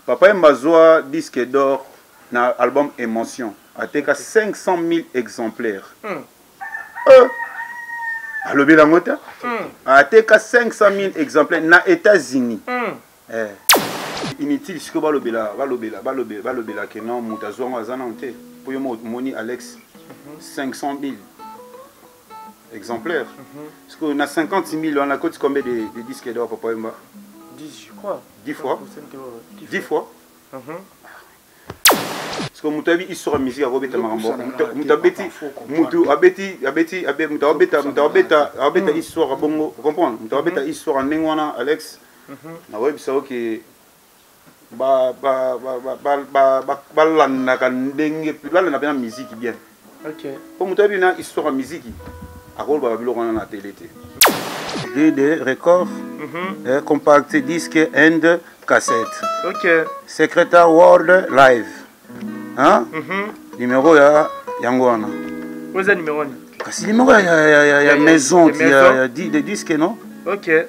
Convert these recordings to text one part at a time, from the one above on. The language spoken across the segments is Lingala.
Papa Wemba azwa disque d'or na album Emotion, ateka 500 000 exemplaires. Alobeli yango te. Ateka 500 000 exemplaires na États-Unis. Eh. Inutile sikoyo balobela balobela balobela balobela ke non moto azwa yango aza nano te mpo yo moni Alex 500 000 exemplaires. Sikoyo na 50 000 wana akoti combien de disques d'or Papa Wemba? 10 je crois. 10 fois. 10 fois. Parce que moto ayebi histoire ya musique akobeta makambo moto abeti moto abeti abeti moto abeta moto abeta abeta histoire bongo comprendre moto abeta histoire ndenge wana Alex nakoyebisa yo ke balandaka ndenge balanda mpe na musique bien po moto ayebi na histoire ya musique akolobaka biloko wana na tele te. De record, compact disque and cassette. Secretary World Live. Hein? Numéro ya yango wana. Oza numéro ni? Kasi numéro ya maison ya de disque non? OK.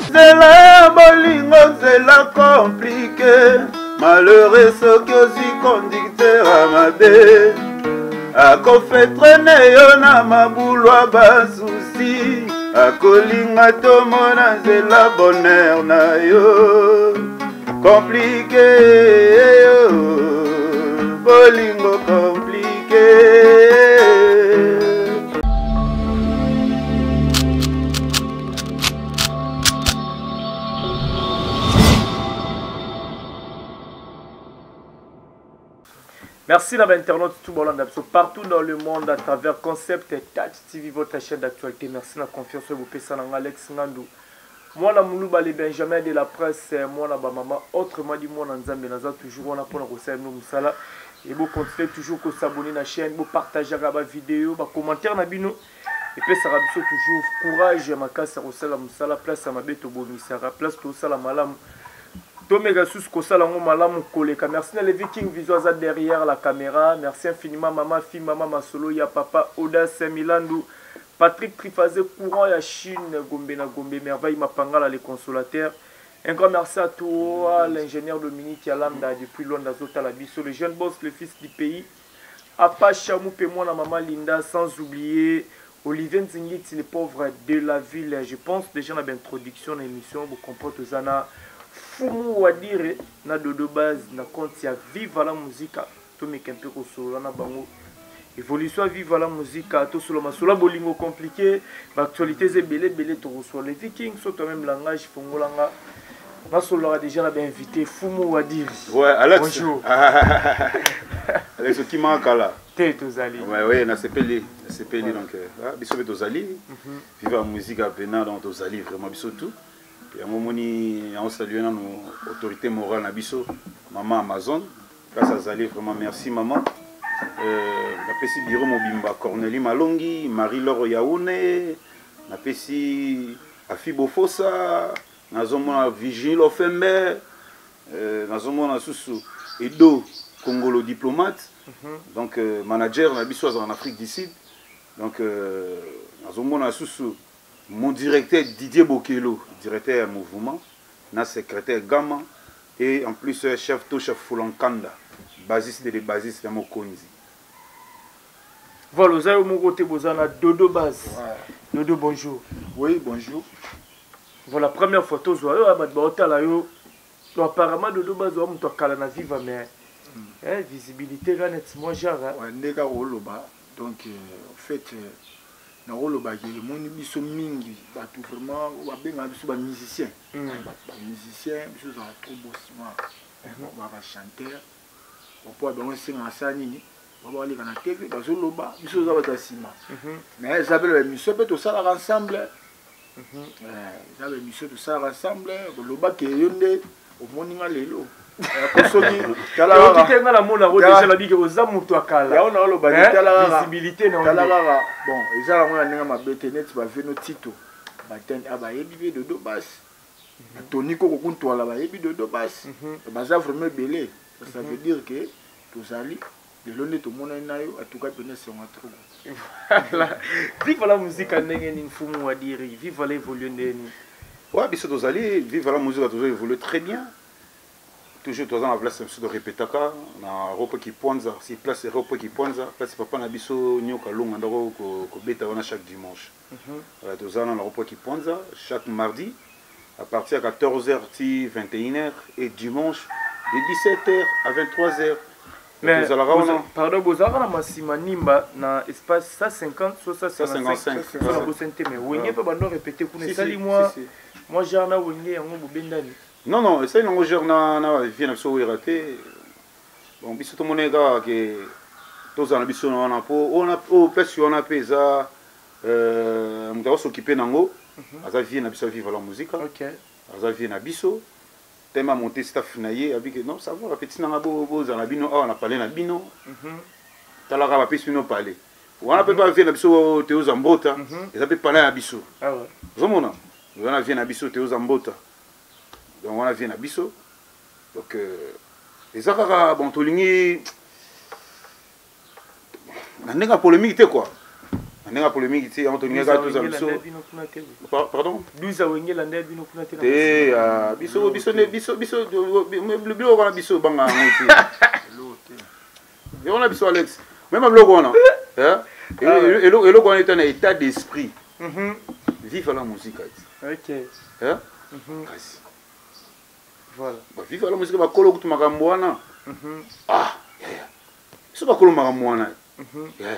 Nzela bolingo nzela compliqué malheureux soki ozwi conducteur ya mabe akofetrene yo na mabulu ya basusi akolinga tomona nzela bonheur na yo compliqué yo bolingo compliqué. Merci à l'internaute tout le monde partout dans le monde à travers Concept Touch TV, votre chaîne d'actualité. Merci de la confiance que vous payez Alex Ngandou. Moi, la Moulouba, les Benjamin de la presse, moi, la maman, autrement dit, moi, Nzambe, naza toujours, on a pour la nous Moussala. Et vous continuez toujours à s'abonner à la chaîne, vous partagez la vidéo, vous commentaire, na bino. Et puis, ça va toujours courage, ma casse, ça Moussala, place à ma bête au Bomisara, place tout ça, la malam. Tomega sous kosala ngo malamu koleka. Merci na Levi King Viso aza derrière la caméra. Merci infiniment maman fi maman Masolo ya papa Audace Milandu Patrick Trifazé courant ya Chine Gombe na Gombe merveille Mapangala les consolateurs. Un grand merci à toi l'ingénieur Dominique Yalanda depuis Londres Zota la biso le jeune boss le fils du pays Apacha Moupe moi na maman Linda sans oublier Olivier Nzingiti le pauvre de la ville. Je pense déjà dans l'introduction de l'émission vous comprenez tozana Fumu Wadire na Dodo Base na compte ya Viva la Musica to meka mpe kosolola na bango évolution ya Viva la Musica to solo masolo bolingo compliqué ba actualité ebele ebele to reçoit les Vikings so toi même langage fongolanga nasololaka déjà na ba invité Fumu Wadire. Ouais, Alex. Bonjour. Alex okima kala. Te tozali. Ouais ouais na sepeli, na sepeli donc biso pe tozali. Viva la Musica pena donc tozali vraiment biso tout. Yango moni yango saluer nanu autorité morale na biso maman Amazon place azali vraiment merci maman. Napesi bureau mobimba Cornelie Malongi, Marie-Laure Yaoune, napesi Afi Bofosa, nazomona Virginie Lofembe, nazomona susu Edo Kongolo diplomate. Donc manager na biso azala en Afrique du Sud. Donc nazomona susu mon directeur Didier Bokelo, directeur ya mouvement, na secrétaire Gama et en plus chef Tosha Fulankanda, basiste de basiste ya Mokonzi. Voilà, oza yo moko te bozana Dodo Base. Dodo, bonjour. Oui, bonjour. Voilà, première fois tozwa yo bato baotala yo. Donc apparemment Dodo Base wa moto akala na viva mais hein, visibilité là net moi genre. Ouais, ndeka koloba. Donc en fait nakolobaki emoni biso mingi bato vraiment babengaka biso ba musicien. Ba musicien biso ezalaka trop bosima. Ba ba chanteur. Po bango esengaka asala nini? Ba baleka na TV bazoloba biso oza bato ya nsima. Mais eza mpe ba émission mpe tosalaka ensemble. Eza ba émission tosalaka ensemble, kolobaki yo nde omoni nga lelo. Soki tala kaka. Oki te nga na mona ngo déjà na biki oza moto ya kala. Yango na oloba ni tala kaka. Visibilité na Tala kaka. Bon, eza yango na ndenge mabe te neti ba veno Tito. Ba ten a ba yebi be Dodo Base. Tony Koko kuntwala ba yebi Dodo Base. Baza vraiment ebele. Ça veut dire que tozali lelo nde tomonani na yo, en tout cas pene esengo trop. Voilà. Vive la musique ndenge nini Fumu Wadiri, vive la évoluer ndenge nini. Ouais, biso tozali, vive la musique tozo évoluer très bien. Toujours toza na place na biso torepetaka na ropo Kipwanza, si place ropo Kipwanza, place papa na biso Nyoka Longa ndako kobeta wana chaque dimanche. Toza na ropo Kipwanza chaque mardi à partir ya 14h ti 21h et dimanche de 17h à 23h. Mais tozalaka wana. Pardon, bozalaka na Masima Nimba na espace 150 so 155 155. So na bosani te, mais Wenge mpe bando répété kuna. Si, Esali si, mwa si, si. mwa genre na Wenge yango bobendani. Non, esali nango genre na bavie na biso Wera te. Bon, biso tomoni kaka ke tozala na biso na wana mpo oyo place wana mpe eza moto akosokipe nango aza vie na biso ya Viva la Musica. Aza vie na biso tema monte staff na ye abike non, ça va, bapeti nanga bozala na bino awa na palais na bino. Talaka bapesi bino palais wana mpe bavie na biso Teoza Mbota. Eza mpe palais na biso. Ah ouais. Ozomona, eza na vie na biso Teoza Mbota, donc wana vie na biso. Donc eza kaka bon, tolingi na ndenge ya polémique te quoi, na ndenge ya polémique te. Yango tolingi kaka tozala biso. Wenge bino kuna te boye. Pardon? 12 Wenge landa ya bino kuna te na Te. Masima. Ah, biso biso nde biso biso biloko wana biso obanga yango te. Eloko te. Yango na biso Alex, même biloko wana, eh? Ah ouais. Eloko wana eta na état d'esprit. Vive la musique. Eh? Kasi Viva la Musique, bakolo kutu makambo wana. Ah yaya, biso bakolo makambo wana. Yeah.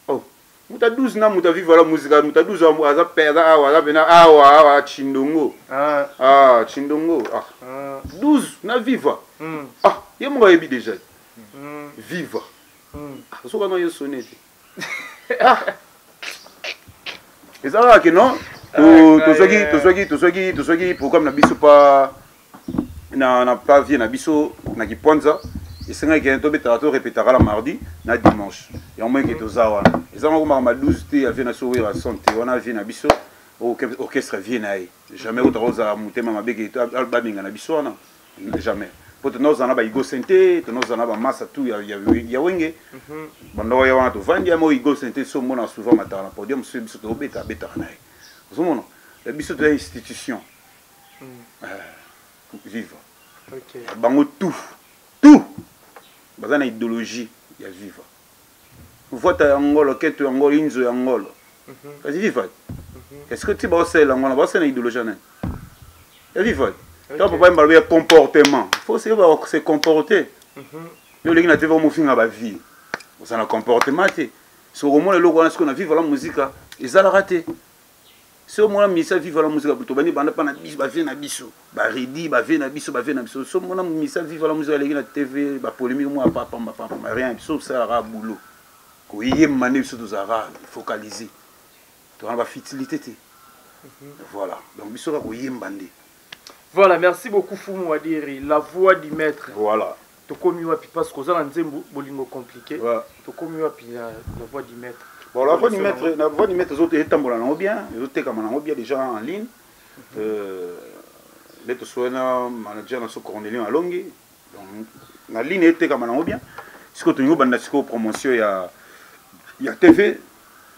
Oh, moto a 12 na moto a Viva la Musique, moto a 12 aza pe aza awa, aza pena awa awa Chindongo. Ah, ah, Chindongo, ah. Ah. 12 na Viva. Ah, ye moko ayebi déjà. Viva. Ah, soki wana ye sone te. Ah, eza kaka ke non. Ah, Tozwaki tozwaki programme na biso pa na pa vie na biso na Kipwanza. Esengaki ke tobetaka, torepetaka la mardi na dimanche. Yango moyeke toza wana. Eza moko makambo ya 12 te ya vie na biso Wera son te. Wana vie na biso orchestre, vie na ye jamais otaka ozala motema mabe ke babenga na biso wana, jamais, po tona na baigo sente, tona ozala na bamasa tu ya Wenge. Bandoko ya wana tovandi ya mo Igo Sente so omona souvent mataka na podium. So biso tobeta, abetaka na ye. Ozomona, ya biso toya institution. Viva. Bango tout tout baza na idéologie ya Viva. Vota ya ngolo, keto ya ngolo, inzo ya ngolo. Kasi Viva, est ce que ti baosalela yango wana, baosala na idéologie nani ya Viva? Ntango papa yemba alobi ya comportement, faut se se comporter. Yo olingi na te mofinga bavie, oza na comportement te. Soki okomona eloko wana sikoyo na Viva la Musique ezalaka te. So omona misa Viva la Musique, tobandi banda mpa na biso bavie na biso baredi, bavie na biso, bavie na biso. So omona misa Viva la Musique aleki na TV, bapolémique mwa papamba pamba, rien. Biso tosalaka boulot, koyemba nde biso tozalaka focalisé, tozala bafutilité te. Voilà, donc biso kaka koyemba nde. Voilà, merci beaucoup Fumu Wadiri, la voix du maître. Voilà. Tokomi wapi? Parce que oza na nzembo Bolingo compliqué. Tokomi wapi la voix du maître? Bon, la voix du maître, la voix du maître ezotambola nango bien, ezotekama nango bien déjà en ligne. Nde tosoki na manager na so Cornelion Alongi. Donc na ligne etekama nango bien. Sikoyo tolingi obanda sikoyo promotion ya TV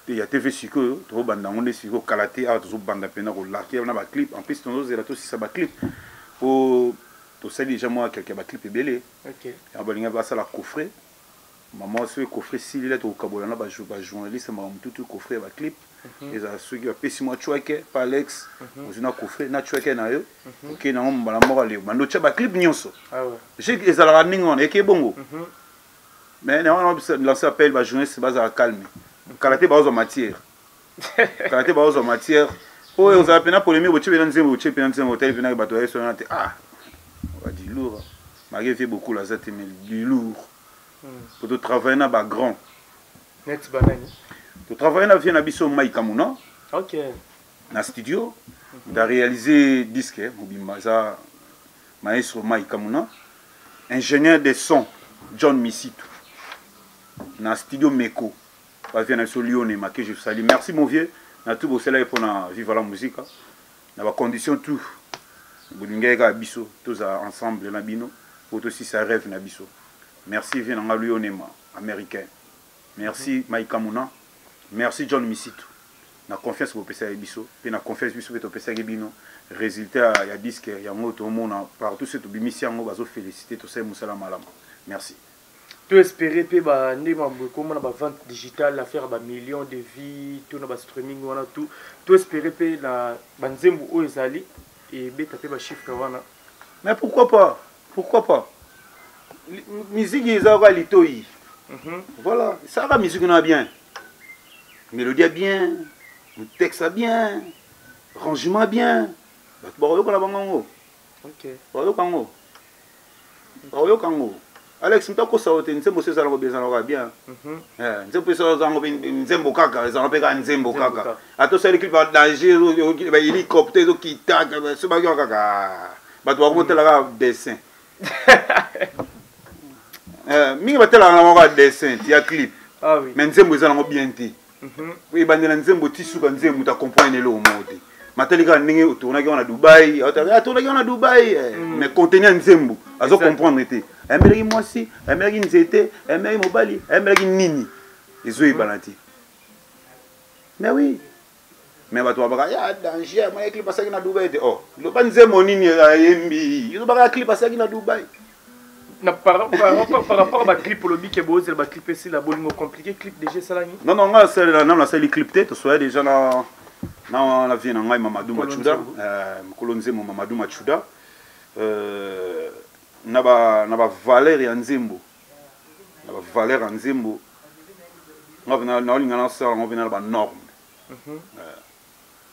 te, ya TV. Sikoyo tozobanda yango nde sikoyo kala te. Awa tozobanda mpena kolake na baclip. En plus tozozela tosisa baclip po tosali déjà mwa quelque baclip ebele. Yango balingi basala coffret mama. Soki coffret esilila, tokokabola na bajournaliste makambo tutu. Coffret ya baclip ezala soki bapesi mwa chwake pa Alex, ozwi na coffret na chwake na yo, okei nango mbala moko aleo bando otya baclip nyonso. Ah ouais. Ezalaka ndenge wana eke bongo. Mais na wana lancer appel, bajournaliste bazala calme. Kala te bazwa matière, kala te bazwa matière oyo ozala mpena polémique. Botie mpena nzembo, botie mpena nzembo, otali mpena bato bayeso wana te. Ah, du lourd, malgré vie beaucoup aza te, mais du lourd. Po totravaille na bagrand. Net banani? Totravaille na vie na biso Maika Muna. Na studio moto aréalisé disque mobimba eza maestro Maika Muna, ingénieur de son John Misitu na studio Meko. Bavie na biso Lionema que je salue. Merci mon vieux na tout bosalaki mpona Viva la Musique na bacondition tout bolingaki kaka biso tozala ensemble na bino po tosisa rêve na biso. Merci vie na nga Lionema américain, merci Maika Muna, merci John Misitu. Na confiance bopesaki biso mpe na confiance biso mpe topesaki bino, résultat ya disque yango tomona partout. So tobimisi yango, bazofélicité, tosali mosala malamu. Merci. To espérer mpe bande mambo ekoma na bavente digitale, affaire ya bamillion de vues to na bastreaming wana, tout to espérer mpe na banzembo oyo ezali ebeta mpe bachiffre wana. Mais pourquoi pas, pourquoi pas? Musique eza kaka litoi. Voilà, esalaka musique na bien, mélodie ya bien, texte ya bien, rangement ya bien, bato bakoyoka na bango yango. Bakoyoka yango, bakoyoka yango. Alex, moto akosa yo te. Nzembo so ezalaka bien, ezalaka bien. Nzembo mpe so ezango nzembo kaka, ezalaka mpe kaka nzembo kaka. Ata osali clip ya danger, bahélicoptère ezokita, so bayoka kaka, bato bakomotala kaka dessin. Mingi batelaka na moko ya dessin ti ya clip. Ah oui. Mais nzembo eza nango bien te. Ebandela nzembo ti suka nzembo, moto acomprendre eloko moko te. Matali kaka ndenge otournaki wana Dubai, atournaki wana Dubai, mais contenu ya nzembo azo comprendre te. Ayembelaki mwasi, ayembelaki nzete, ayembelaki mobali, ayembelaki nini, ezoyebana te. Mais oui, mais bato babaka ya danger, amona clip asalaki na Dubai te. Oh, loba nzembo nini ayembi, lobaka clip asalaki na Dubai. Na par rapport à baclip, olobi ke bozela baclip esila. Bolingo compliqué, clip déjà esalami? Non, non, ngai asalela nano, nasali clip te. Tosoya déjà na vie na ngai Mamadou Machuda, mokolo nzembo Mamadou Machuda, na bavaleur ya nzembo, na bavaleur ya nzembo. Nga naolinga nasala yango mpe na banorme.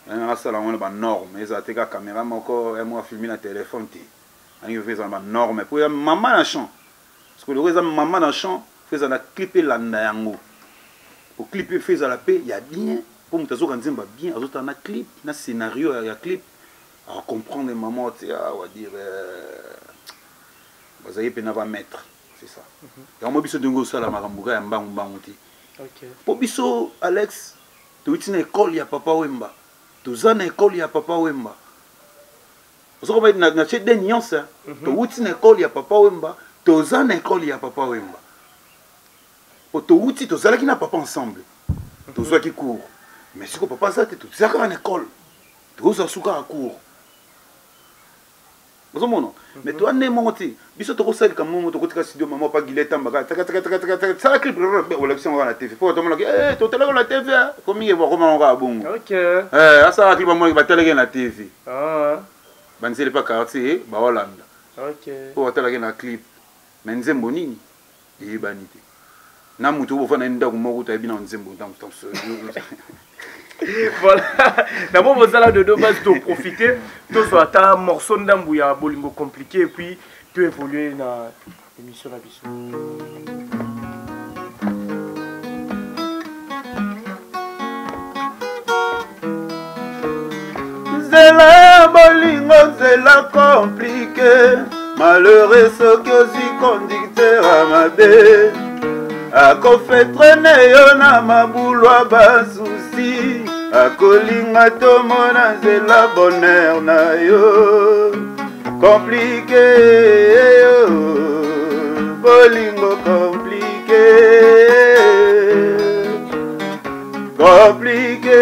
Nasala yango na banorme, ezala te kaka caméra moko moko afilme na telefone te. Alingi mpe ezala na banorme po ya mama na chant, parce que loko eza mama na chant, fo ezala na clip elanda yango. Po clip fo ezala mpe ya bien, mpo moto azoka nzembo ya bien, azotala na clip, na scénario ya clip, acomprendre mama te. Awa dire bazali mpena bamaître, c'est ça. Yango mo biso ndenge osala makambo kaka ya mbangu mbangu te, mpo biso Alex toyuti na ekole ya Papa Wemba, toza na ekole ya Papa Wemba. Ozokoba na tie de nuance. Towuti na ekole ya Papa Wemba, toza na ekole ya Papa Wemba, po towuti, tozalaki na papa ensemble, tozwaki cours. Mais sikoyo papa aza te, toza kaka na ekole, tozwa su kaka cours, ozomona. Mais toa nde moko te, biso tokosalika mongo, tokotika studio, mama pa gile tamba kaka sala clip, olakisi yango kaka na TV, po tomonaki totalaki na TV. Po mingi bakoma kaka bongo, asala clip, amonaki batalaki na TV, banzeli pa quartier baolanda po batalaki na clip. Mais nzembo nini eyebani te na moto oyo bofanda ndako moko, toyebi na nzembo. Voilà, d'abord bozala dodo base, toprofite tozwa ata morceau ndambu ya Bolingo compliqué, et puis to évoluer na émission na biso. Nzela bolingo, nzela compliqué, malheureux soki ozwi conducteur ya mabe, akofetrene yo na mabulwa basusi, akolinga tomona nzela bonheur na yo. Compliqué yo, bolingo compliqué, compliqué,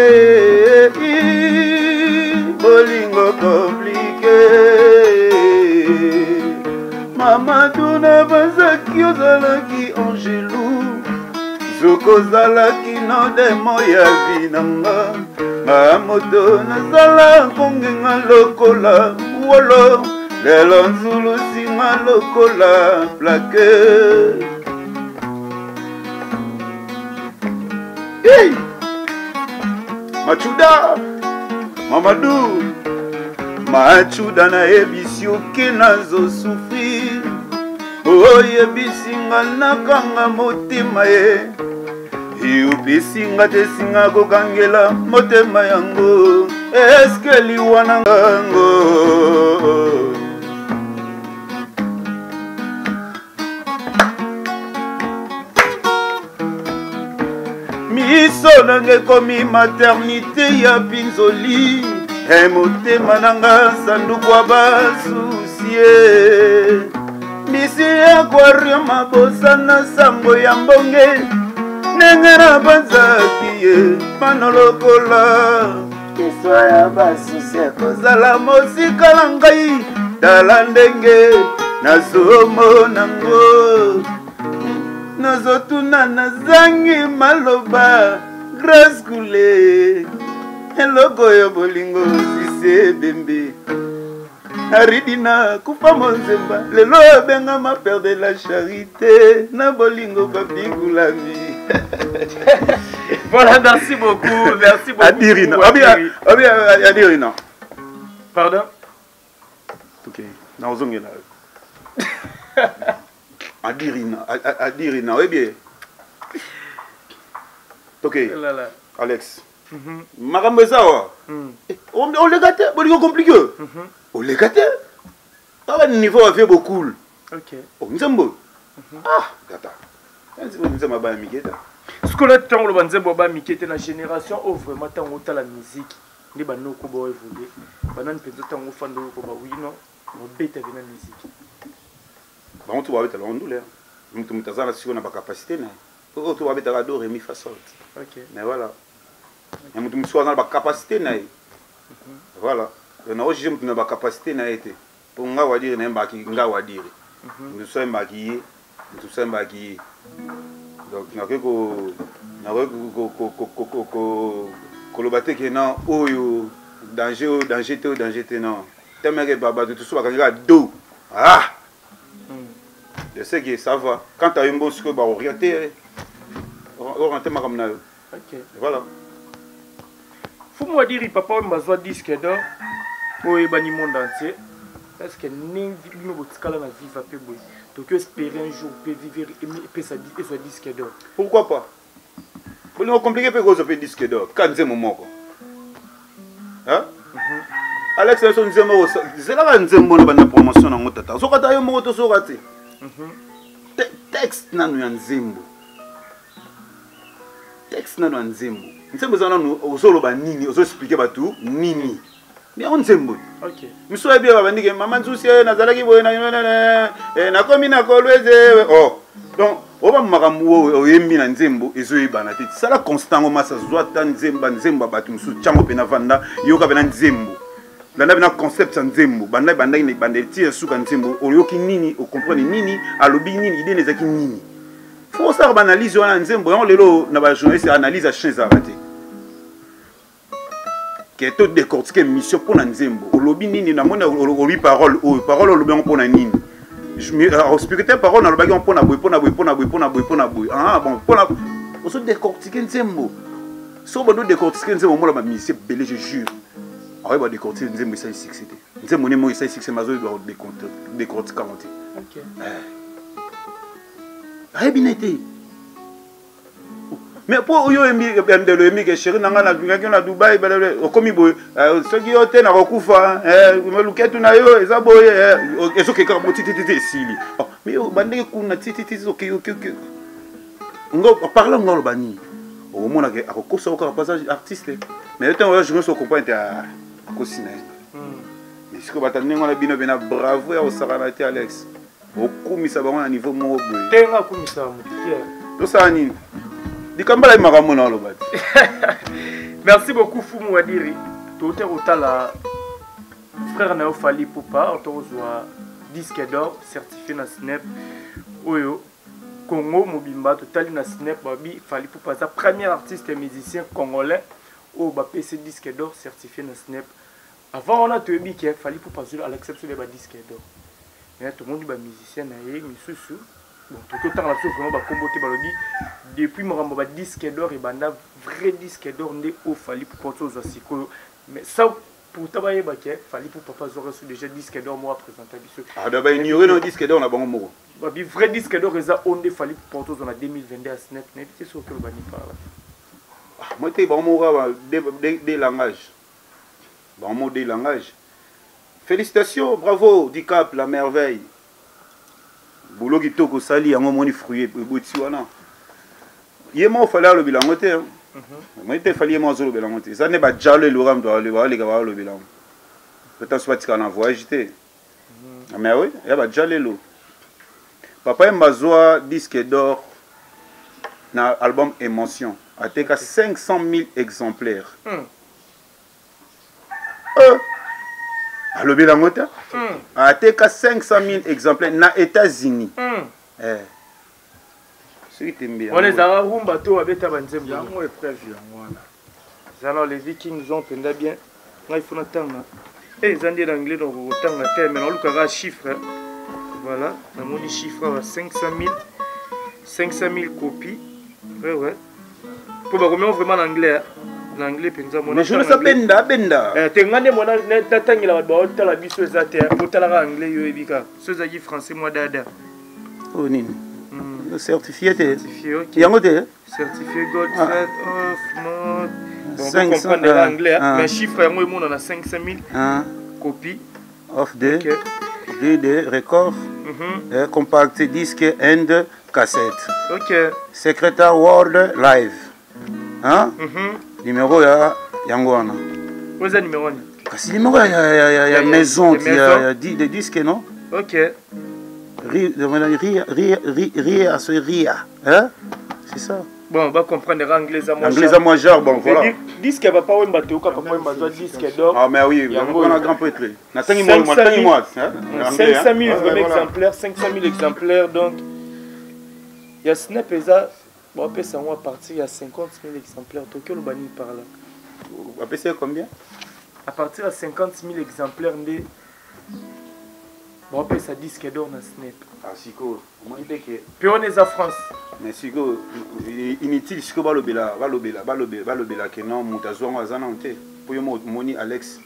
bolingo compliqué. Mama tuna bazaki, ozalaki angelu, soki no demo ya vie na nga. Nga moto nazala kongenga lokola wolo, lelo nzulu nsima lokola plaque. Hey! Machuda, Mamadou Machuda, nayebisi oke nazosufrir, oyebisi nga nakanga motema ye, eyopesi nga te singa kokangela motema yango. Eske liwa na ngango? Miso nanga ekomi maternité ya pinzoli, e motema nanga sanduku ya basusie. Mbisi aquarium abosana sango ya mbonge, ndenge nabanzaki. ye bana lokola keswa ya basusi ya kozala mosika na ngai tala ndenge nazomona ngo nazotuna nazangi maloba grace kule eloko oyo bolingo sise ebembe aridina kufa monzemba lelo abengama père de la charité na bolingo babikulami. Voilà, merci beaucoup, merci beaucoup. Adirina, abi abi adirina. Pardon? Ok, nazongela. Adirina, adirina, oyebi. Ok. Alex. Makambo eza awa. Oleka te, bolingo compliqué. Oleka te. Kaka niveau ya vie bokul. Nzembo. Ah, tata. Nzembo abaya mike ta. Sikoyo ntango oloba nzembo abaya mike te na génération oyo vraiment ntango otala musique nde banoko bao évolue banani mpenza ntango ofanda oyo koba wino obeta bina musique. Bango to babeta bango ndule. Mutu mutu aza na sikoyo na bacapacité na ye. Oyo to babetaka do remi fa sol. Mais voilà. Ya mutu mosusu aza na bacapacité na ye. Voilà. Na ojuge mutu na bacapacité na ye te. Mpo nga wadiri nayembaki nga wadiri. Mutu mosusu ayembaki ye, mutu mosusu ayembaki ye. Donc nakoki ko nakoki koloba te ke non oyo danger, oyo danger te, oyo danger te, non. Temeke bato tosusu bakangi kaka do. Ah! Je sais que ça va. Quand tu as un bon sikoyo baoriente oriente makambo na yo. Voilà. Fumu Wadiri, papa oyo bazwa disque d'or oyo eyebani monde entier. Est ce que ndenge bino botikala na viva mpe boye toki espérer un jour mpe vive epesa ezwa disque d'or? Pourquoi pas? Bolingo compliqué mpe kozwa mpe disque d'or ka nzembo moko. Alex biso nzembo zelaka nzembo na banda promotion nango tata ozokata yo moko tozoka te. Texte nanu ya nzembo, texte nanu ya nzembo, nzembo eza nanu ozoloba nini, ozoexplike bato nini, yango nzembo. Miso oyebi babandike mama nzusi nazalaki boye nakomi na Kolweze. Oh donc oba makambo oyo oyembi na nzembo ezoyebana te. Sala constant ngo masa zwa ata nzembo nzembo ya bato mosusu tiango mpe na vanda yoka mpe na nzembo landa mpe na concept ya nzembo banda ebandaki na ebandeli ti ya suka nzembo oyoki nini, ocomprendre nini, alobi nini, idée ezalaki nini. Fo osalaka baanalyse wana ya nzembo yango. Lelo na bajournaliste analyse ya chien ezalaka te ke to décortique mission mpo na nzembo olobi nini. Namoni olobi parole oyo, parole olobi yango mpo na nini? Explique te parole nalobaki yango mpo na boye, mpo na boye, mpo na boye, mpo na boye, mpo na boye. Ah bon, mpo na ozo décortique nzembo. Soki bando décortique nzembo, omona bamusicien ebele, je jure, aoyeba décortique nzembo esali succès te. Nzembo nde moko esali succès, mais azoyeba décortique yango te, ayebi na te. Mais mpo oyo oyembi ya ndelo, oyembi ke chéri na ngai nalingaki na Dubai, okomi boye, soki yo te nakokufa, luketu na yo eza boye, ezoke kaka bo titititi esili. Mais bandenge kuna titititi ngo parle ngo aloba nini, okomonake akokosa yo kaka mpo aza artiste. Mais yo ntango oya journaliste ocomprendre te akosi na ye. Mais sikoyo bato ndenge wana bino mpena bravo ya kosakana te. Alex, okumisa bango na niveau moko boye. Te, nga akumisa motu te. Tosala nini? Likambo alayi makambo na oloba te. Merci beaucoup Fumu Wadiri. Tote kotala frère na yo Fally Ipupa tokozwa disque d'or certifié na SNEP oyo Congo mobimba totali na SNEP babi Fally Ipupa aza premier artiste musicien congolais oyo bapesi disque d'or certifié na SNEP. Avant wana toyebi ke Fally Ipupa azwi à l'exception de ba disque d'or, mais tomoni ba musicien na ye misusu, bon, toki otanga na biso vraiment bakombo te, balobi depuis makambo ba disque d'or ebanda, vrai disque d'or nde oyo Fally Ipupa ozwa sikoyo. Mais ça pourtant bayeba ke Fally Ipupa papa azwaka so déjà disque d'or moko aprésenta biso. Ah, donc baignore no disque d'or na bango moko. Babi vrai disque d'or eza oyo nde Fally Ipupa ozwa na 2022 ya SNEP. Nayebi te soki oloba ni par là. Moi te, bango moko kaka deux langage, bango moko deux langage. Félicitations, bravo Dicap la Merveille, boulot kitoko osali yango, omoni fruit eboti wana. Ye moko Fally alobela yango te, moi te. Fally ye moko azolobela yango te, eza nde bajalo eloka moto baleka balobela yango. Peut-être so batikala na voyage te, mais oui, ya bajalelo. Papa Yemba azwa disque d'or na album Émotion. Ateka 500 000 exemplaires. Alobeli yango te. Ateka 500 000 exemplaires na États-Unis. Eh. Soki tembe wana ezalaka rumba to abeta banzembo. Yango épreuve yango wana. Ezala les Vikings ont mpenza bien. Ngai fo natanga eza nde na anglais, donc okotanga te, mais naolukaka chiffre. Voilà, namoni chiffre awa, 500 000, 500 000 copies. Ouais, mpo bakomi yango vraiment na anglais, na anglais mpenza. Mais journaliste abenda abenda. Te, nga nde mona natangela bato baotala biso eza te, otalaka anglais, yo oyebi kaka. So ezalaki français mwa dada. Oyo nini? Certifié te? Yango te. Certifié gold set of not. Bon, comprendre l'anglais, mais chiffre yango emona na 500 000 copies. Of the okay. De record compact disque and cassette. Secretary World Live, hein? Numéro ya yango wana. Oza numéro wana. Kasi numéro ya maison ya de disque, non? Ok. Ria, ria, ria, ria, ria, hein? C'est ça. Bon, va comprendre anglais à moi. Anglais à moi, genre, bon, voilà. Disque ya Papa Wemba, toyoka Papa Wemba azwa disque d'or. Ah, mais oui, on a grand prêtre. Natangi moi, natangi moi. 500 000 vraiment exemplaires, 500 000 exemplaires, donc ya Snap eza bapesa yango à partir ya 50 000 exemplaires. Toki oloba nini par là? Bapesa combien? À partir ya 50 000 exemplaires nde bapesa disque d'or na Snap. Ah, sikoyo omoni mpe ke mpe wana eza France. Mais sikoyo inutile, sikoyo balobela balobela balobela balobela ke non, moto azwa yango aza nano te, mpo yo omoni Alex,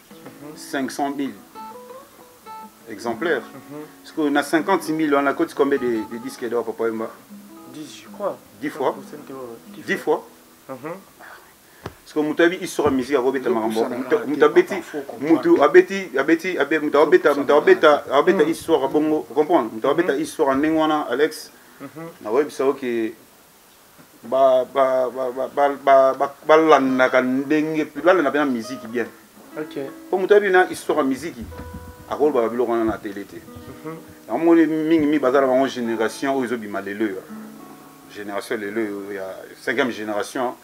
500 000 exemplaires. Sikoyo na 50 000 wana koti combien de disques d'or, Papa Wemba? 10, je crois. 10 fois, 10 fois. Parce que moto ayebi histoire ya musique akobeta makambo. Moto abeti, moto abeti, abeti, moto abeta, moto abeta, abeta histoire bongo, comprendre, moto abeta histoire ya ndenge wana. Alex, nakoyebisa yo ke balandaka ndenge balanda mpe na musique bien. Po moto ayebi na histoire ya musique akoloba biloko wana na tele te. Namoni mingimingi baza na bango génération oyo ezobima lelo oyo, génération lelo oyo ya cinquième génération,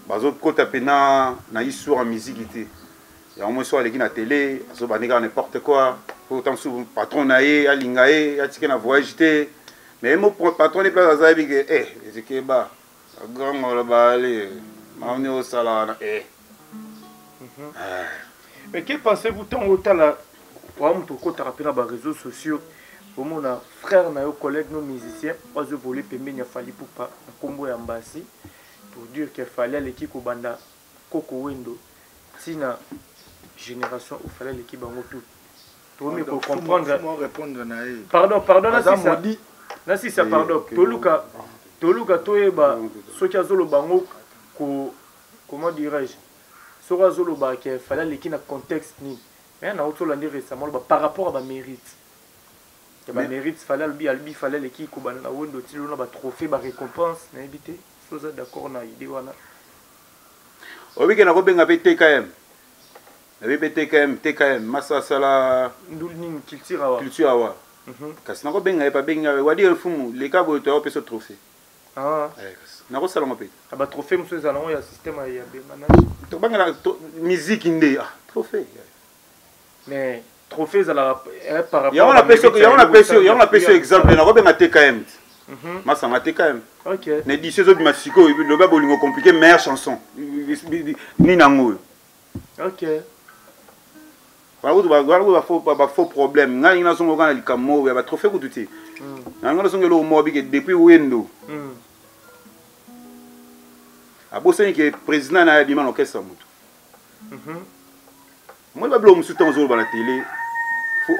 bazokota mpena na histoire ya musique te. Yango moi so aleki na télé, azobandi kaka n'importe quoi, po ta mosusu patron na ye alinga ye, atike na voyage te, mais ye mo patron ne place aza, yebi ke ezekeba agangolo baale maoni osala wana. Mais que pensez-vous ntango otala wa moto okotaka mpe na baréseaux sociaux, omona frère na yo, collègue no musicien, oyo azoévolue pembeni ya Fally Ipupa na nkombo ya Mbasi, pour dire que Fally aleki kobanda Koko Wendo ntina génération, oFally aleki bango tout? Tokomi kocomprendre. Répondre na ye. Pardon, pardon, nasisa, nasisa, pardon. Toluka toyeba soki azoloba yango ko, comment dirais-je, soki azoloba ke Fally aleki na contexte nini. Mais nauti olandi récemment oloba par rapport à bamérite ya bamérite, Fally alobi Fally aleki kobanda na Wendo ti lelo na batrophée, barécompense. Nayebi te so oza d'accord na idée wana. Oyebi ke nakobenga mpe TKM, nayebi mpe TKM, TKM masa asala nduli nini, culture awa. Culture awa. Kasi nakobenga ye, babengi nga wadi mfumu leka boye, toya opesa trophée. Nakosalango mpe. Batrophée mosusu ezala yango ya système ya benganage. Tobangela musique nde trophée. Mais trophée ezalaka par rapport. Yango napesi yo exemple, nakobenga TKM, masanga TKM. Na édition ezobima sikoyo, loba bolingo compliqué, meilleure chanson nini yango oyo. Wana kutu bafaux problème. Ngai ningi nazonga kaka na likambo oyo ya batrophée kutu te. Nango nazonga eloko moko bike depuis Wendo abosani ke président na ye abima na orchestre ya motu. Omoni babiloko mosusu, ntango ozoloba na télé,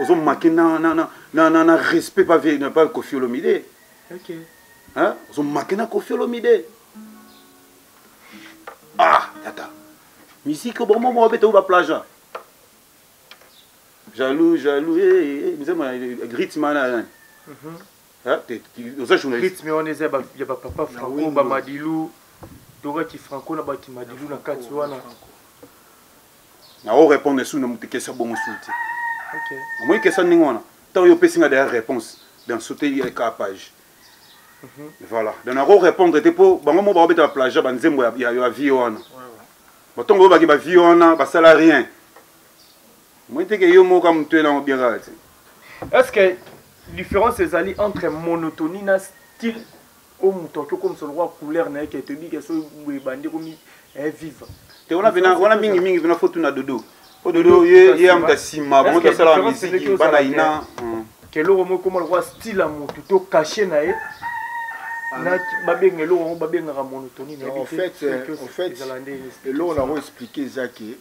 ozomanquer na respect pa Koffi Olomide. Ozomanquer na Koffi Olomide. Ah tata, musique bongo moko abeta oyo baplagiat, jaloux, jaloux, nzembo rythme wana nani? Oza journaliste. Rythme wana eza ya bapapa Franco, bamadilu, tokaki Franco na baki madilu na kati wana. Nao répondre su na moto question bongo su te. Omoni question ndenge wana, ntango yo opesi nga deya réponse, dans sauter ka page. Voilà, donc nako répondre te mpo bango moko bakobeta baplagiat banzembo ya vie wana. Batongo oyo baki bavie wana basala rien, moi te ke yo moko motu elango bien kaka te. Est ce que différence ezali entre monotonie na style oyo moto akoki okomisa lokola couleur na ye, ke toyebi ke soki boye ebandi ekomi vive? Te, wana pena wana mingi mingi pena fo tuna Dodo po Dodo ye ye amuta nsima bango tosala miziki bana ina. Ke eloko moko ekoma lokola style ya motu to cachet na ye, na babenga eloko yango babengaka monotonie. En fait, eloko nango expliquer eza ke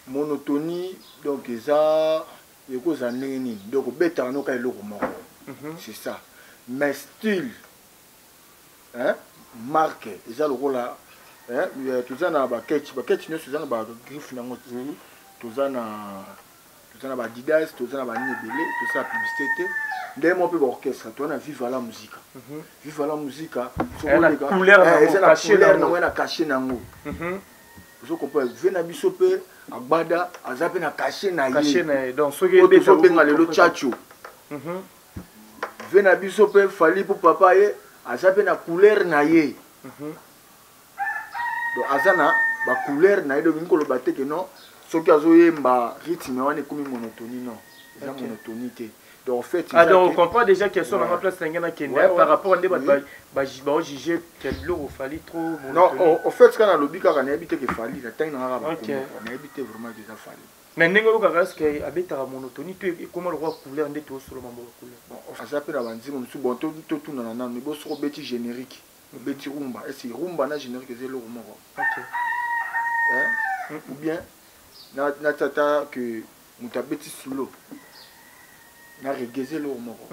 monotonie, donc eza ekozala ndenge nini? Donc obetaka noka eloko moko, c'est ça. Mais style, hein, marque eza lokola, hein, toza na baketch, baketch nyonso eza na bagriffe nango. Toza na baadidas, toza na banini ebele, tosala publicité te. Ndenge moko mpe baorchestre, toza na Viva la Musica. Viva la Musica eza na couleur nango, na cachet nango. Ozo comprendre? Ve na biso mpe Agbada aza mpe na cachet na ye, tozobenga lelo Tchatcho. Ve na biso mpe Fally mpo papa ye aza mpe na couleur na ye. Donc aza na bacouleur na ye. Donc koloba te ke non, soki azoyemba rythme wana ekomi monotonie, non, eza monotonie te. Donc en fait, ah, donc on comprend déjà question na place na ngai nakende par rapport nde bato baojuge ke biloko Fally trop. Non, en fait, kaka nalobi kaka, nayebi te ke Fally, natangi na kaka bakombo, nayebi te vraiment ke eza Fally. Mais ndenge oyokaka, est ce que abetaka monotonie to ekoma lokola couleur nde toosolo mambo ya couleur? Bon, aza mpe na banzembo mosusu. Bon, totunana nano bo soki obeti générique, obeti rumba, est ce rumba na générique eza eloko moko? Ou bien na tata ke moto abeti solo na reggae eza eloko moko?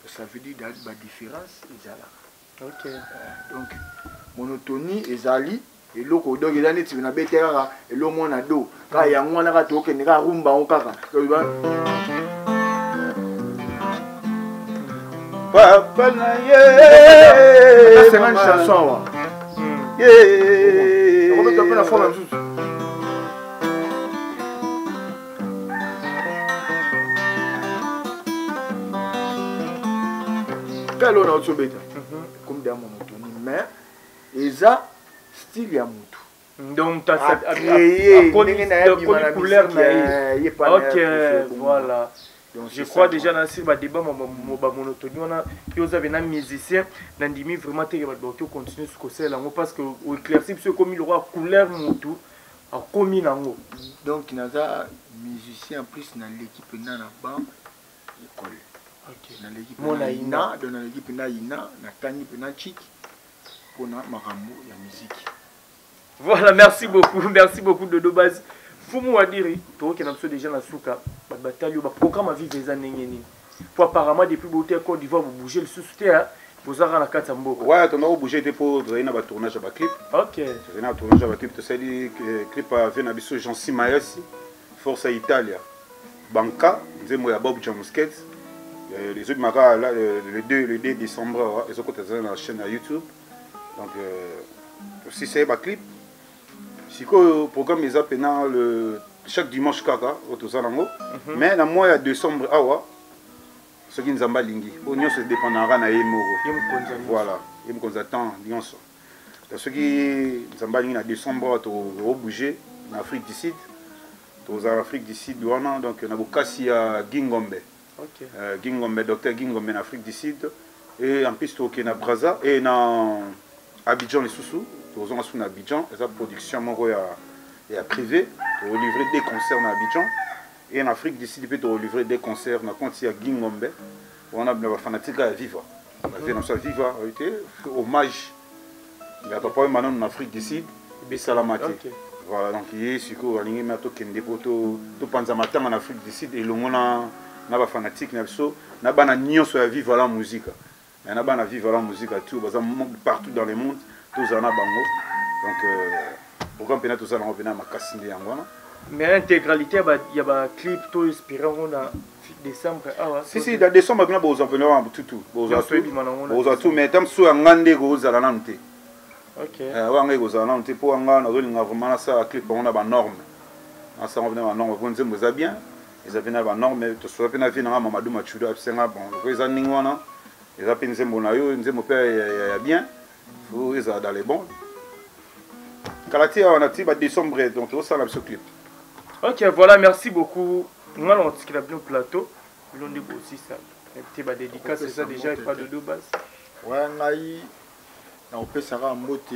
Ça veut dire badifférence ezalaka. Donc monotonie ezali eloko, donc eza neti nabete kaka eloko mwana do kaka yango wana, kaka tokende kaka rumba yango kaka. Papa na ye. 50 chanson awa okobeta mpe na forme mosusu. Ka eloko na oti obeta comme da monotonie, mais eza style ya mutu. Donc acréé ndenge na ye couleur na ye. Ok, voilà. Donc, je crois déjà na sur badébat bamonotonie wana, yo oza na musicien, nandimi vraiment te ke bato bakoki ocontinue kosalela yango, parce que oéclairci biso, ekomi lokola couleur mutu akomi nango. Donc naza musicien, en plus naleki mpenza na ba école, naleki mpenza ina, donc naleki mpenza ina, natangi mpenza chiki mpona makambo ya miziki. Voilà, merci beaucoup, merci beaucoup Dodo Base. Fumu Wadiri, tokokenda biso déjà na suka. Bato batali oyo, baprogramme ya Viva eza ndenge nini? Po apparemment depuis bouti ya Côte d'Ivoire, bobouge lisusu te, bozaka na kati ya mboka. Ouais, tonda kobouge te mpo tozali na batournage ya baclip. Tozali na batournage ya baclip. Tosali clip ave na biso Jansi Mayasi, Force ya Italia, Banka, nzembo ya Bob Jamusket, ezobimaka le 2 décembre, ezokota, eza na chaîne ya YouTube. Donc tosisa ye baclip. Sikoyo programme eza mpena le chaque dimanche kaka oyo toza nango, mais na mois ya décembre awa, soki Nzambe alingi, oyo nyonso edépendaka na ye moko. Voilà, ye mokonzi ya temps nyonso. Donc soki Nzambe alingi, na décembre awa tokobouge na Afrique du Sud. Tozala na Afrique du Sud wana, donc na bokasi ya Gingombe, Gingombe, docteur Gingombe na Afrique du Sud. Et en plus tokokende na Braza et na Abidjan lisusu. Tozonga su na Abidjan, eza production moko ya privé. Tokolivre des concerts na Abidjan et en Afrique du Sud mpe tokolivre des concerts na compte ya Gingombe wana, na bafanatique ya Viva, bavie na biso ya Viva te. Hommage ya papa oyo manano na Afrique du Sud esalama te. Voilà, donc ye sikoyo alingi me tokende mpo topanza matanga na Afrique du Sud elongo na bafanatique na biso, na bana nyonso ya Viva la Musica, na bana Viva la Musica tout baza partout dans le monde, tozala na bango. Donc programme mpena tozala yango mpena makasi nde yango wana. Mais intégralité ya baclip to inspiré yango na décembre awa? Si, si, na décembre mpena bozwa mpena wana tutu, bozwa tout. Mais ta mosusu ya nga nde kozala nanu te, oyo nga ekozala nanu te, mpo nga nazolinga vraiment nasala clip yango na banorme, nasala mpena banorme, mpo nzembo eza bien, eza mpe na banorme. Tosola mpe na vie nanga Mamadou Machudo, abisenga bon loko eza ndenge wana. Eza mpe nzembo na yo, nzembo mpe ya bien, faut ezala dans les bons. Kala ti awa na ti ba décembre, donc tozosala biso clip. Ok, voilà, merci beaucoup. Nga na otikela bino plateau, bino nde bosisa te ba dédicace eza déjà epa Dodo Base. Ouais, ngai nakopesaka mbote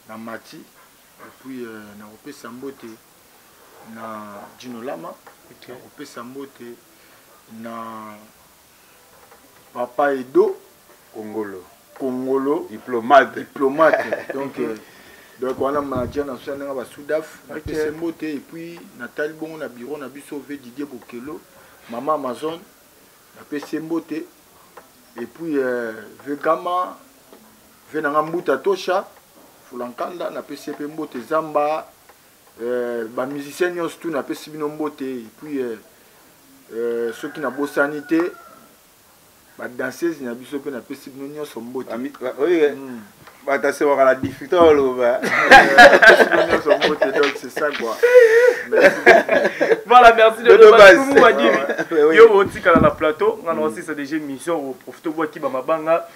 na Mati, et puis nakopesa mbote na Dino Lama, nakopesa mbote na Papa Edo Kongolo, Kongolo diplomate, diplomate. Donc wana manager na biso ndenge ba Sudaf, napesi mbote, et puis natali bongo na bureau na biso V Didier Bokelo, Mama Amazon, napesi mbote, et puis Vegama ve nanga Mbuta Tosha Fulankanda, napesi pe mbote Zamba, ba musicien nyonso tout napesi bino mbote, et puis soki nabosani te ba danseuse na biso pe napesi bino nyonso mbote. Ba danseuse baka na difficulté oloba. Napesi bino nyonso mbote, donc c'est ça quoi. Merci. Voilà, merci de nous avoir Yo otikala na plateau, ngana aussi c'est déjà mission au profito bwaki ba mabanga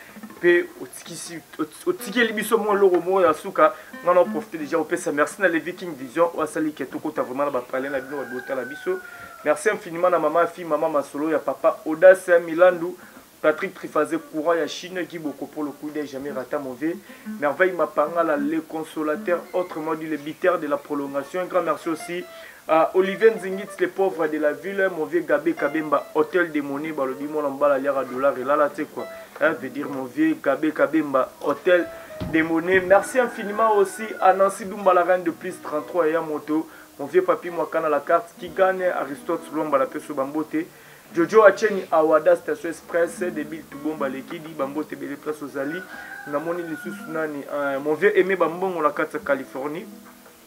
pe otikisi otikeli biso mwa loko moko ya suka. Ngana profiter déjà opesa merci na le Viking Vision wasali keto kota vraiment na ba parler na bino ba botala biso. Merci infiniment na maman fille, maman Masolo ya papa Audace Milandu, Patrick Trifazé courant ya Chine qui beaucoup pour le coup d'œil jamais rata mauvais. Merveille Mapangala le consolateur, autrement dit le buteur de la prolongation. Un grand merci aussi à Olivier Nzingit le pauvre de la ville, mon vieux Gabé Kabemba hôtel des monnaies balobi mon mbala liara dollar et là là tu sais quoi. Hein, veut dire mon vieux Gabé Kabemba hôtel des monnaies. Merci infiniment aussi à Nancy Dumba la reine de plus 33 et Yamoto. Mon vieux papi Mwakana la carte qui gagne Aristote Lomba la peso bambote. Jojo Acheni Awada Station Express de Bill Tubomba Lekidi Bambote Bele Place aux Ali. Namoni lisusu nani, mon vieux aimé Bambongo la carte Californie.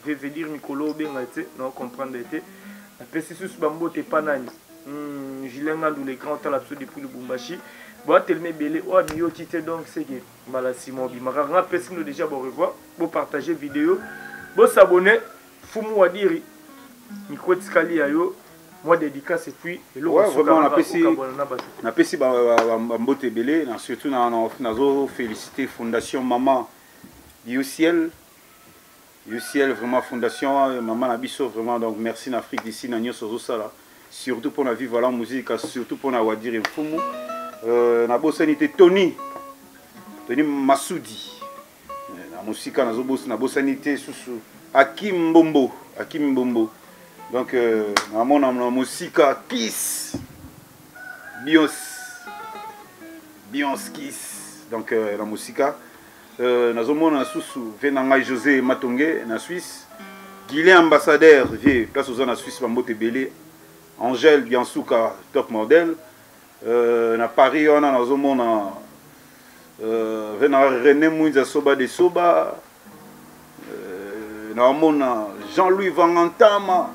Je veux dire Mikolo Benga te, non comprendre te. La pesi susu Bambote pa nani. Julien Ngandou le grand à l'absolu depuis Lubumbashi. Bo telme belé o miyo kite donc c'est que mbala Simon Bimaka. Nga pesi nous déjà bon revoir. Bo partager vidéo, bo s'abonner. Fumu Wadiri, micro tikali ya yo, moi dédicace et puis eloko Ouais, suka vraiment, nga on apprécie, okabwana na bato. on apprécie ba, ba, ba, ba mbote ebele, na surtout na, na, nazo féliciter Fondation Maman Biociel. Biociel vraiment fondation Maman na biso vraiment, donc merci na Afrique d'ici na nyoso zosala, surtout pour na vivre la musique, surtout pour na Wadiri Mfumu. Na bosani te Tony, Tony Masudi. Na mosika nazo bosi, na bosani te susu Akim Mbombo, Akim Mbombo. Donc na mona na mosika Kiss Bios, Bios Kiss. Donc na mosika nazo mona susu ve na ngai José Matonge na Suisse, Guilain ambassadeur vie place oza na Suisse bambote belé, Angèle Biansuka top model. Na Paris wana nazo mona ve na René Mwinza Soba de Soba, na mona Jean-Louis Vangantama,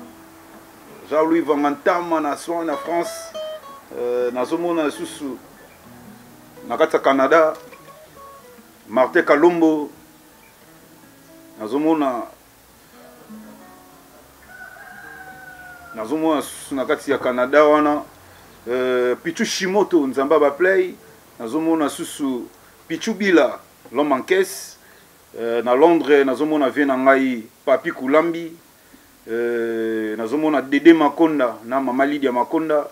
Jean-Louis Vangantama na soin na France, nazo mona susu na kati ya Canada Martin Kalombo, nazo mona, nazo mona susu na kati ya Canada wana Pichu Shimoto Nzamba ba play, nazomona susu Pichu Bila l'homme en caisse, na Londres nazomona vie na ngai Papi Kulambi, nazomona Dede Makonda na Mama Lydia Makonda,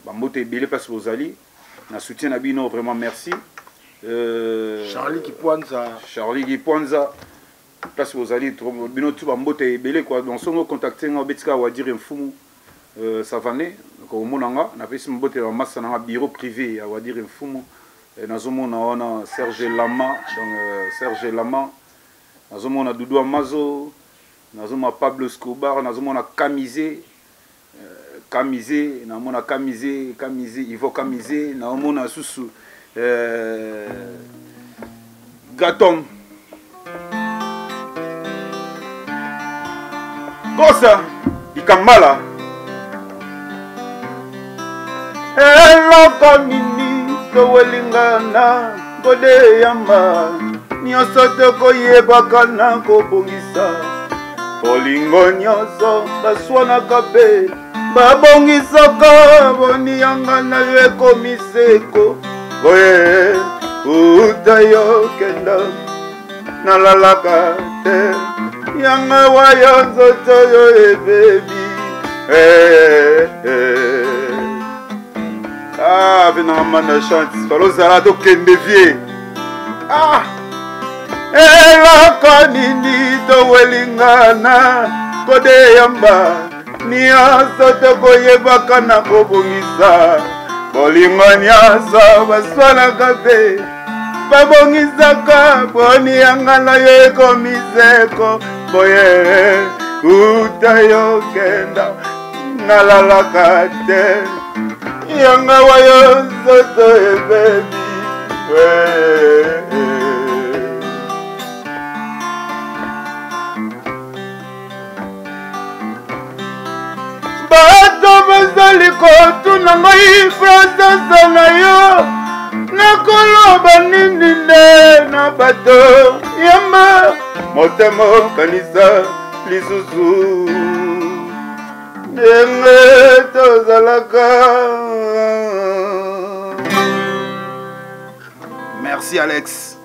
bambote ebele place bozali na soutien na bino vraiment merci. Charlie Kipwanza, Charlie Kipwanza place bozali bino tu bambote ebele quoi. Donc songo contacter nga obetika Wadiri Mfumu, Savané, donc omona nga napesi mbote ya massa na bureau privé ya Wadiri Mfumu. Nazomona wana Serge Lama, donc Serge Lama, nazomona Doudou Amazo, nazomona Pablo Escobar, nazomona Kamize, Kamize, nazomona Kamize, Kamize, Ivo Kamize, nazomona susu Gatom. Kosa Ikambala. Eloko nini towelingana kodeyama nyonso tokoyebaka na kobongisa bolingo nyonso baswanaka mpe babongisaka boni yanga na yo ekomi seko. Boye uta yo kenda, nalalaka te, yanga wayo nzoto yo ebebi. Eh, eh. Ah, mpe nanga manda chante falozala tokende vie. Ah, eloko nini towelingana kodeyamba nyonso tokoyebaka na kobongisa bolingo nyonso baswanaka mpe babongisaka boni yanga na yo ekomi seko boye uta yokenda nalalaka te yanga wayo nzoto ebebi. Bato bazali kotuna ngai fransasa na yo, nakoloba nini nde na bato? Yamba motema, kanisa lisusu ndenge tozalaka. Merci Alex.